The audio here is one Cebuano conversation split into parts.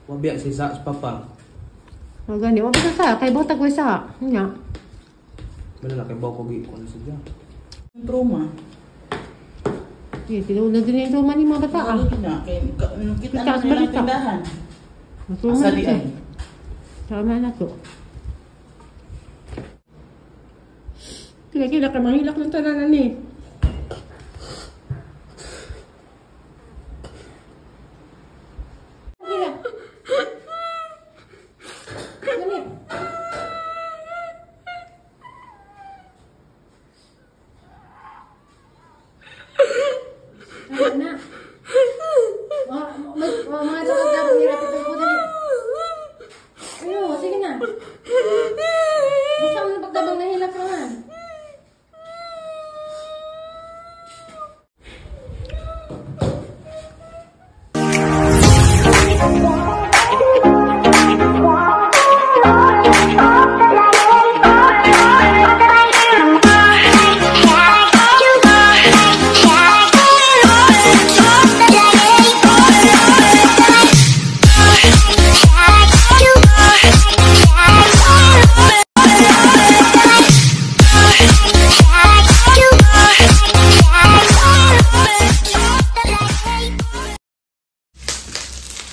Wabiya si sa papa. O gani, wa pa sa kay botag ko sa. Nya. Wala na kay baw ko gi ko na siya. Trauma. Di tinuod na din yung trauma ni mga bata ah. Na kay kita Kita na sa nilang balita. tindahan. Trauma Asa na di siya. ay. Tama na to. Kila-kila ka mahilak ng tanan ni. Hilak. Dali. Tama na. Oh, mga sakit dapat nila po dali. Ano, sige na. Basta mo pagtabang nahilak naman.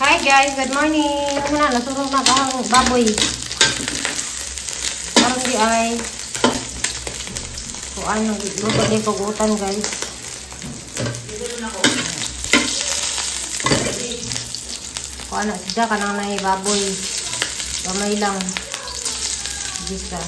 Hi guys, good morning. Muna, nasurong na kahang baboy. Parang di ay kung ano, luto din pagutan guys. Kung ano, siya ka nang nai baboy. Gamay lang. Gisa.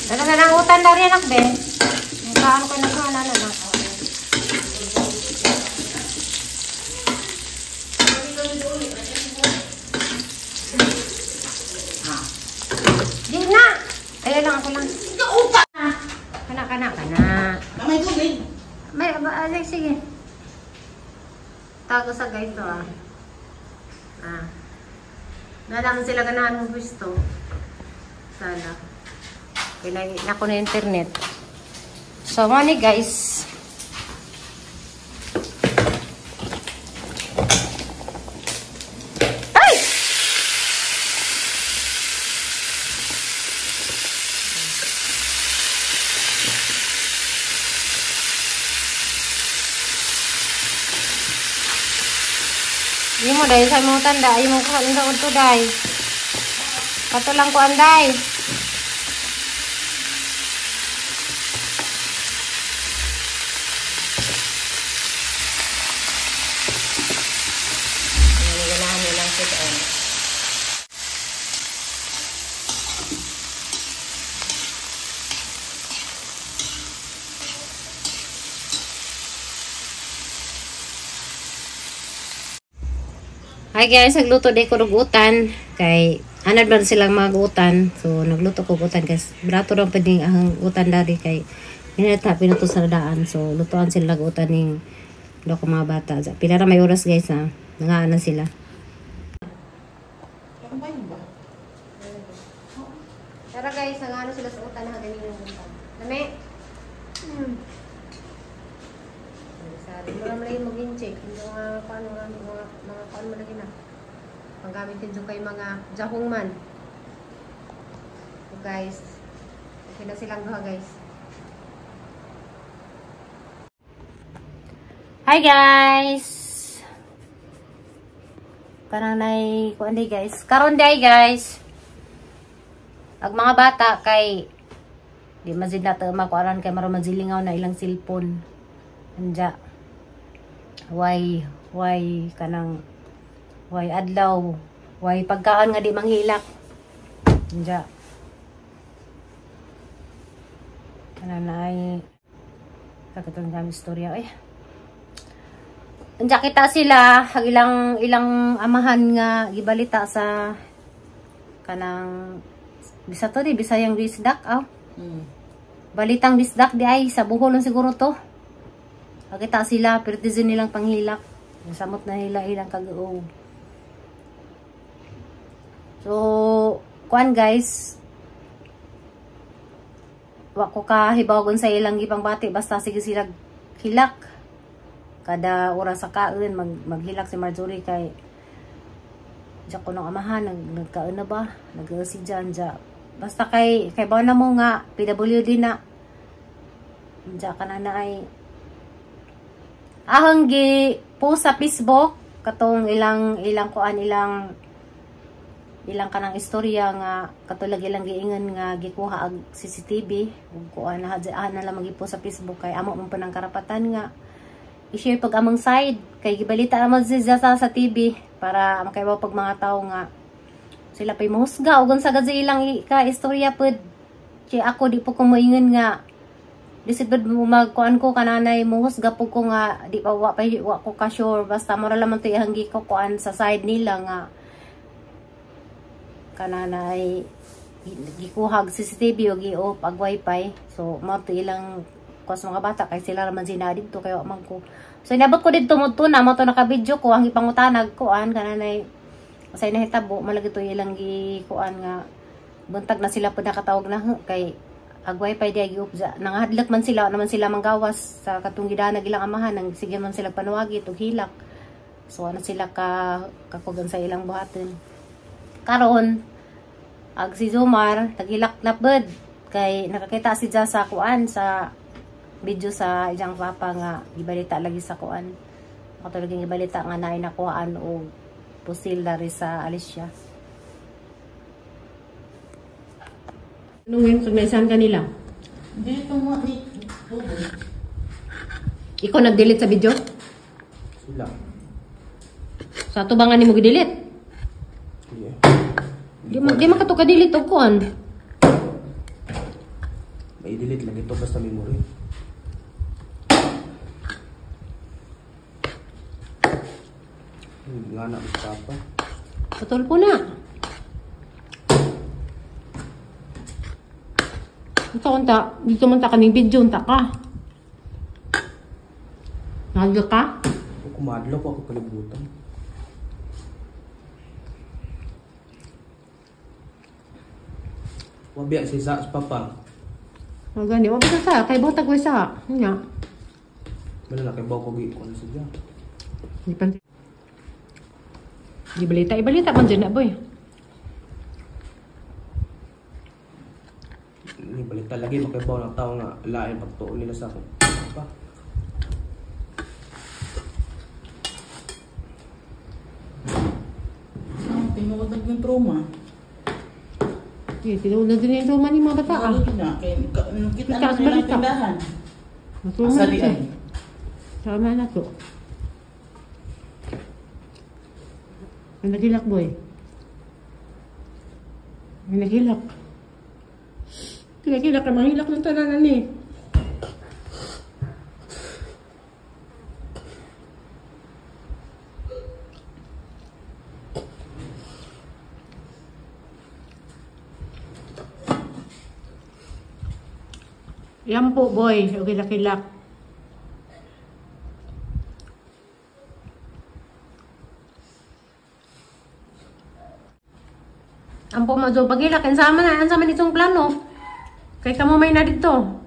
Dala na lang utan dari anak be. Kaan ko na ko na na. Di na. Ayan lang ako lang. Kana kana kana. May tubig. May ba sige. Tago sa guys to ah. Ah. Nalaman sila ganahan mo gusto. Sana. Kaya na ko na internet. So, money guys. Ay! Hindi mo dahil sa mga tanda, ay mo kain sa udto day. Kato lang ko anday. Ganahan nilang sila. Hi guys, nagluto day ko og utan kay anad man silang magutan. So nagluto ko og utan guys. Brato ra pwedeng ang utan dari kay hinata pinuto sa daan. So lutuan sila og utan ning do ko mga bata. Pila ra may oras guys ha. Nangaan na sila. Tara guys, nangaan na sila sa utan ha ganing utan. Lami. Sa mo ra man mag-incheck mga kuan mga kuan mo lagi na. Panggamit din kay mga jahong man. So guys, okay na silang duha guys. Hi guys. Parang nay kuan day guys. Karon day guys. Ag mga bata kay di mazid na ta makuaran kay maron mazilingaw na ilang cellphone. Anja. Why kanang why adlaw, why pagkaan nga di manghilak. Anja. Kana na ay Kakatong kami istorya eh. Unja kita sila ang ilang amahan nga gibalita sa kanang bisa to di Bisayang Bisdak aw. Balitang Bisdak di ay sa Bohol lang siguro to. Kita sila pero dizin nilang panghilak. Samot na nila ilang kag-uo. So kuan guys, wa ko kahibaw sa ilang gipangbati basta sige sila hilak. Kada oras sa kaon maghilak si Marjorie kay diya ko ng amahan nagkaon na ba nag-usi dyan dya. Basta kay ba na mo nga PWD na dya ka na na ay ahang gi post sa Facebook katong ilang kuan ilang kanang istorya nga katulag ilang giingon nga gikuha og CCTV ug kuan na na lang magipost sa Facebook kay amo man pa ng karapatan nga i-share pag amang side kay gibalita naman siya sa TV para makaibaw pag mga tao nga sila pay mahusga og unsa gad sa ilang ka istorya pud. Kay ako di po ko moingon nga lisod magkuan ko kananay mohusga pud ko nga di pa wa ko ka sure basta mura lamang to ihang ko kuan sa side nila nga kananay gikuha og CCTV og gi-off ag wifi. So mao to ilang kuan sa mga bata kay sila raman sina didto kay wa man ko. So inabot ko didto mo na mo to naka-video ko ang gipangutanag kuan kananay say nahitabo malagi to ilang gi kuan nga buntag na sila pud nakatawag na kay ag wifi di gi-off nangahadlok man sila naman sila manggawas sa katong gidanag ilang amahan nang sige man sila panuwagi tug hilak. So ano sila ka kakugan sa ilang buhaton. Karon ag si Zomar naghilak na pud kay nakakita si Ja sa kuan sa video sa iyang papa nga gibalita lagi sa kuan. Katulad yung gibalita nga naay nakuhaan og pusil dari sa Alicia. Nung kag naisahan kanila? Hindi ito mo ni Ikaw nag-delete sa video? Sila. Sa ato ba nga nimo gi-delete? Yeah. Di man kato ka-delete og kuan. May delete lang ito basta memory. Nga na papa. Patol po na. Ito unta, dito man ta kaming video unta ka. Naglo ka? Kumadlo ko ako kalibutan. Wabiya si sa papa. Magani, wabiya sa kay botag ko sa. Nya. Malalaki ba ko gi kuno sa diya. Di balita, ibalita man dyan na boy. Ni balita lagi makibaw ng tao nga lain pagtuon nila sa ako. Pa. Tinuod na yung trauma. Eh, tinuod na din yung trauma ni mga bata ah. Tinuod na kay kita na nilang tindahan. Asa di ay. Tama na to. May naghilak, boy. May naghilak. Naghilak ka, manghilak ng tananan eh. Yan po, boy. O hilak-hilak. Ampo mo jo pagilak ansama na ansama nitong plano. Kay kamo may na didto.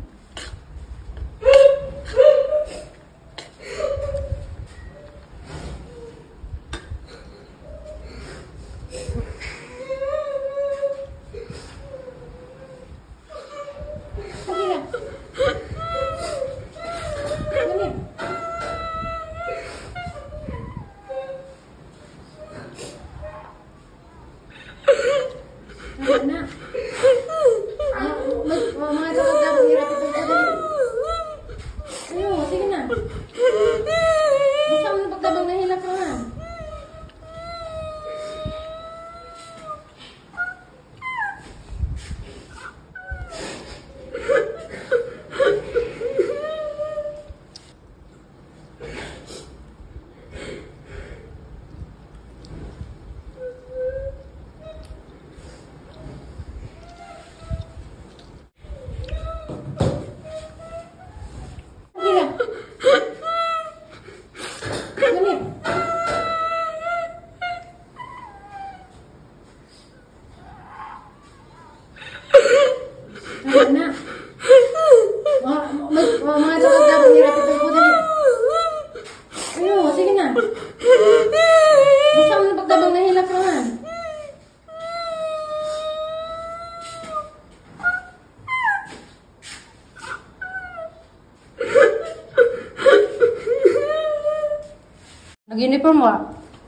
Ag uniform wa.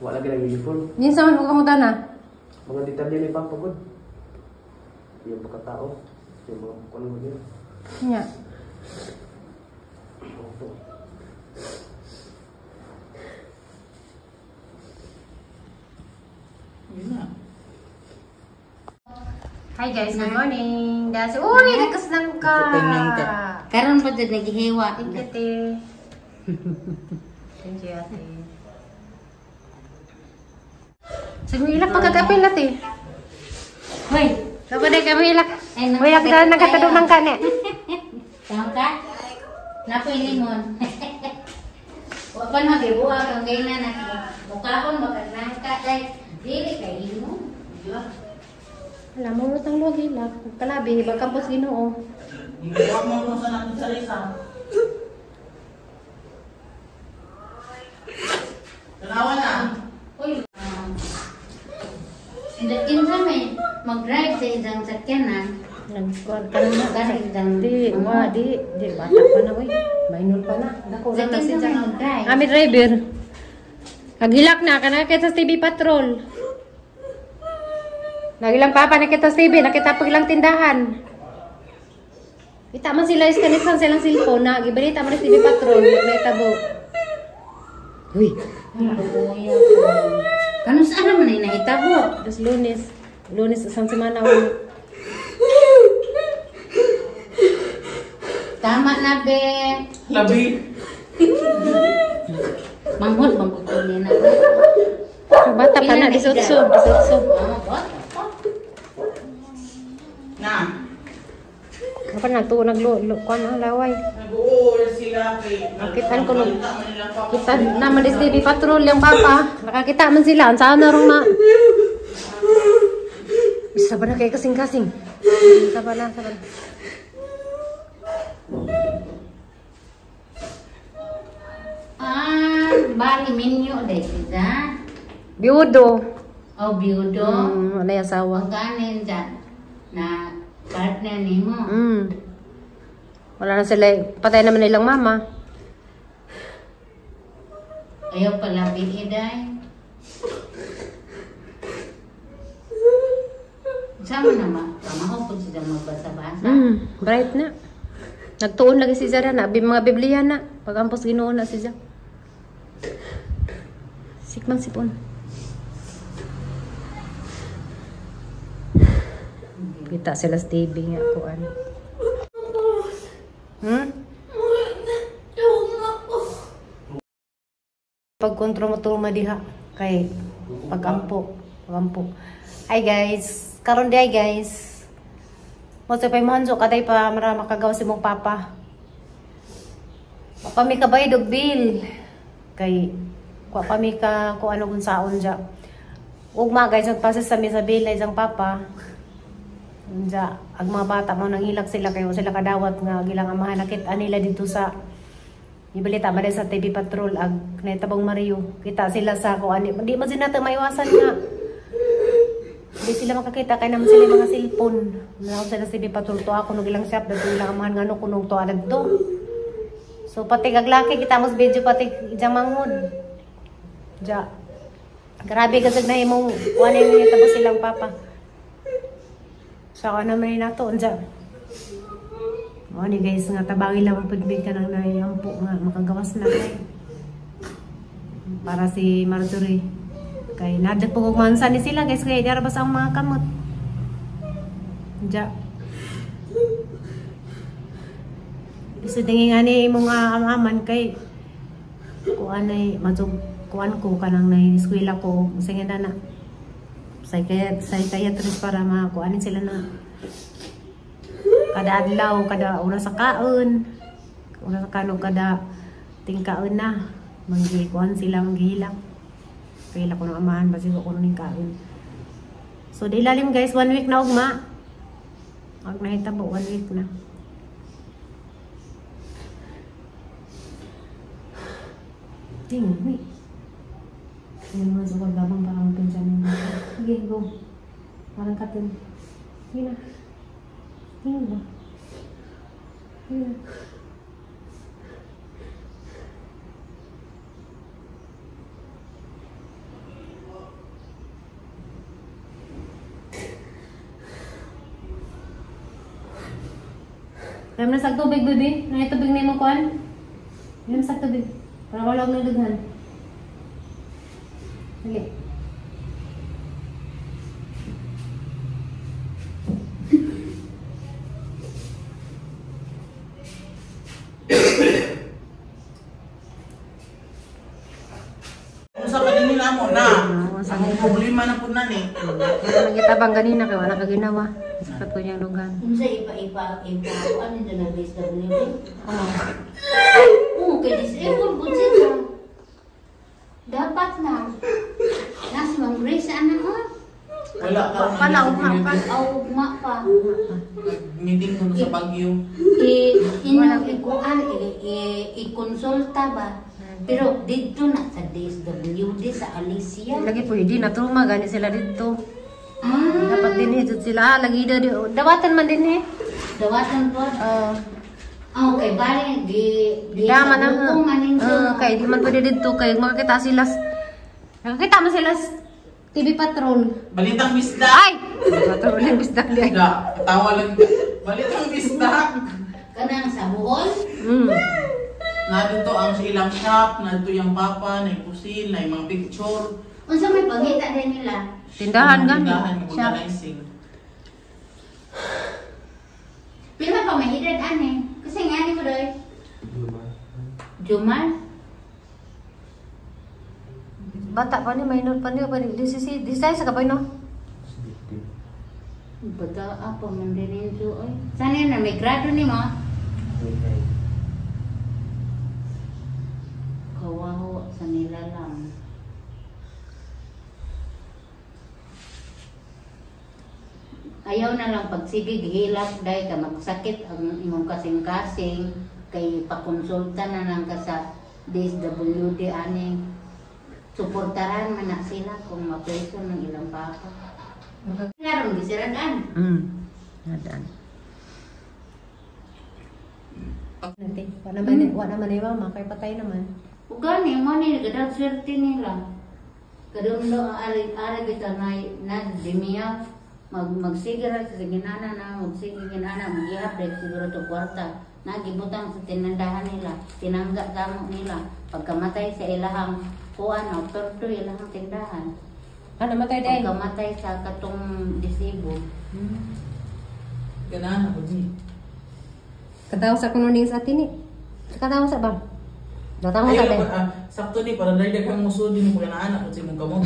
Wala gyud ang uniform. Minsan man ko kamutan na. Mga detalye ni Papa gud. Yung pagkatao, yung mga kuno niya. Nya. Opo. Yun na. Hi guys, good morning. Dasi, uy, nagkasnang ka. Nagkasnang ka. Karon pa jud naghihiwa. Thank you, te. Thank you, ate. Sige, ilak pagkakapil, ate. Hoy, Kapag kami ilak. Ay, nang- Uy, ako na nagkatadumang ka ni. tawag ka? Napoy limon. Wa pa na gibuha kang gayna na. Mukhaon makanangka dai. Dili kay limon. Alam mo, rutang luwag ilak. Kalabi, ibang kampos Ginoo. Huwag mo kung saan natin sa Risa. Tanawa na. Uy. Kinsa may mag-drive sa isang sakyanan. Nagkuhan ka na. Karon isang Di, wa, di, di, bata pa na, uy. Minor pa na. Dako Sa na na si kinsa may Jack. mag-drive. Ami driver. Agilak na, kana kita sa TV Patrol. Nagilang papa nakita sa TV, nakita pag ilang tindahan. Kita man sila is kanisan silang cellphone na gibalita man sa TV Patrol, naitabo. Uy, Kano saan naman ay nahitabo? dos Lunes. Lunes isang semana ulit. Tama na be. Labi. Manghod bang kukunin na. Bata pa na, 18, 18. Ah, bata pa. Na. Kapan na to naglo kuan ang laway. Nag-uul sila kay... Nakitaan ko nung- Balita man nilang papa. Kita naman is TV Patrol yung papa. Nakakita man sila. Ang saan na rong na. Isa ba na kay kasing-kasing? Isa ba na, isa ba na. Ah, bali minyo dai siya. Biudo. O biyudo. Wala yung asawa. O ganin dyan na partner nimo. Wala na sila. Patay naman nilang mama. Ayaw pala biiday. Sama na ba? Pamaho po sila magbasa-basa. Bright na. Nagtuon lagi si Zara na. Mga Biblia na. Pag-ampos Ginoo na si Zara. Sikman sipon. Kita sila sa TV nga kuan. Pag-kontrol mo tulma diha kay pagampo, pagampo. Ay guys, karon di ay guys. Mo sa pay mohanjo kaday pa mara makagaw si mong papa. Wa pa mi kabayad og bill kay wa pa mi ka kung ano kung saon dya. Ugma guys, nagpasa sa mi sa bill na isang papa. Unja, ang mga bata mo nanghilak sila kayo sila kadawat nga gilang amahan nakita nila dito sa ibalita man sa TV Patrol ag naitabang Mario. Kita sila sa kuan di man sila nato maiwasan nga. Di sila makakita kay naman sila mga cellphone. Wala sila sa TV Patrol to ako nung ilang shop dadto ilang amahan ngano kunong to adto. So pati kaglaki kita mo sa video pati ijang manghod. Ja. Grabe kasi na imong kuan yung tapos silang papa. Sa ano man nato unja. Mo ni guys nga tabangi lang ang pudbig ka nang naiampo nga makagawas na kay. Para si Marjorie kay nadag po kog mansa ni sila guys kay dara basta ang mga kamot. Ja. Gusto dingi nga ni imong amaman kay kuan ay matug kuan ko kanang nay eskwela ko sige na na psychiatrist para makuanin sila na kada adlaw, kada oras sa kaon, oras sa kaon, kada tingkaon na manggikuan sila, manggihilak kaila ko ng amahan basi ko ning kaon. So di lalim guys, 1 week na ugma ag nahitabo 1 week na. Ting, wait. Ayun mga sukag gabang para mapinsan yung bata. Sige, go. Parang katin. Sige na. Tingin ba? Sige na. Inom na sa tubig, baby. Ano tubig na imong kuan? Inom sa tubig. Para wala akong nadughan. Dali. Unsa pa din nila mo na? Ang problema na pud na ni. Kaya nagitabang ganina kay wala ka ginawa. Sapat ko niyang dughan. Unsa ipa ano dyan na DSWD? Oh. Oo, kay disabled po sila. Dapat na. Nasa Ma'am Grace, ano o? Wala ka Pala, ugma pa. Aw, ugma pa. Meeting ko sa Baguio. Ikuan, i-konsulta ba? Pero dito na sa DSWD sa Alicia. Lagi pwede na truma gani sila dito. Ah, Dapat din eh jud sila. Ah, lagi da dawatan man din eh. Dawatan po. Ah, okay, bali di Dama na. Kay di man pwede dito kay makakita sila. Nakakita man sila TV Patrol. Balitang bisdak. Ay! TV Patrol lang bisdak di. Da, tawa lang. Balitang bisdak. Kanang sa Bohol. Nandito ang ilang shop, nandito yung papa, na pusil, na mga picture. Unsa may pangita din nila? Tindahan gani. Tindahan, Shop. organizing. Pila pa may edad ani? Kasi nga ni mo doy. Jumar. Bata pa ni, minor pa ni, pa ni. This size ka pa no? Bata apa man din oy. Sana na may grado ni mo. Kawawa sa nila lang. Ayaw na lang pagsigig hilak dahil ka magsakit ang imong kasing-kasing kay pakonsulta na lang ka sa DSWD ani. Suportaran man na sila kung mapreso ng ilang papa. Naroon gisiradaan. Nadaan. Nanti, wa naman ni mama kay patay naman. Ugani mo ni gadag swerte nila. Kadumlo ari ari kita na na dimiya magsigira sa ginana na magsige ginana magihap dek siguro to kwarta. Nagibutang sa tinandahan nila, tinangga kamo nila. Pagkamatay sa ilahang kuan o torto ilahang tindahan. Ah, namatay day. Pagkamatay sa katong disabled. Ganahan ako di. Katawa sa kuno ning sa atin ni. Katawa sa ba? Datang sa day. Sakto ni para dahil daghang muso din ko ganahan ako sa imong kamot.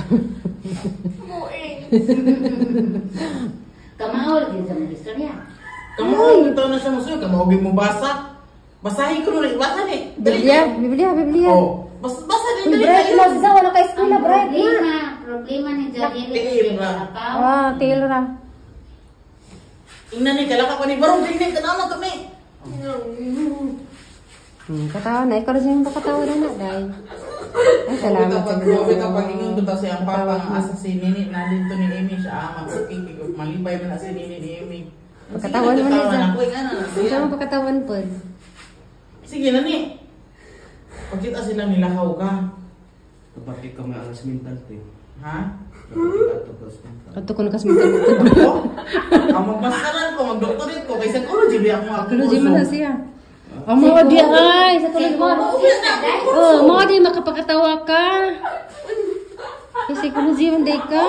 Kamaol gid sa mga istorya. Kamao ito na siya muso, kamao gyud mo basa. Basahin ko na ibasa ni. Biblia, Biblia, Biblia. Oh, basa din Uy, dali bright kayo. mo, sa wala ka eskwela, Ang bright problema ni Jadiri Tiil ra. Ah, tiil ra. Ingnan ni kalaka pa ni barong din tanaw na to ni. Katawa na, ikaw rin yung pakatawa na na, day. Ay, salamat sa Ginoo. Kapag ingon to sa iyang papa nga asa si Nini na dito ni Amy siya mag-okay malipay man na si Nini ni Amy. Pagkatawan mo ni siya. Sa. Ang pagkatawan po. Sige na ni. Pagkita sila nilahaw ka. Kapag ikaw may alas mental te. Ha? Ato ko nakasmental. Ang magmasaran ko, magdoktorate ko, kay psychology ba ako nga Psychology man na siya. Ang mga di ay, psychology mo. Oh, mga di makapakatawa ka. Kay psychology man day ka.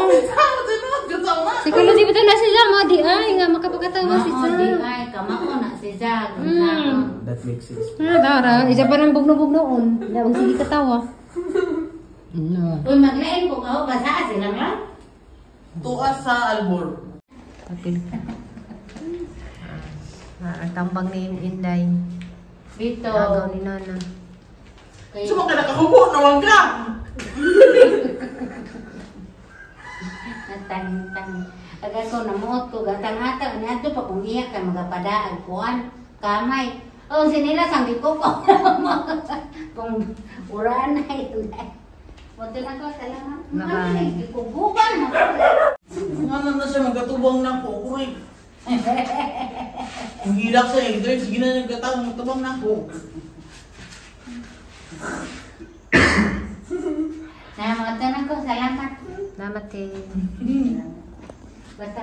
Psychology ba na siya mga di ay nga makapakatawa si Mao di ay kamao na si Zag. That makes sense. Ah, tara, isa pa ng bugno-bugnoon. Lawang sige katawa. No. Uy, maglain ko ka basa silang lang. Tuas sa albor. Apil. Ah, ang tambang ni Inday. Bito. Agaw ni Nana. Kay Suma ka nakahubo, nawang ka! Natang-tang. Aga ko namuot ko gatang-hatag niadto pa kung iya kay magapadaag kuan kamay. Oh, sinila sang ko. Kung uranay. Moto lang ko salamat. Bye-bye. Gikubukan mo. Nga na siya magatubang na ko, kuy. Ang hilak sa iyo, sige na nagkatawang magtubang na ko. Na moto lang ko salamat. Salamat eh. Basta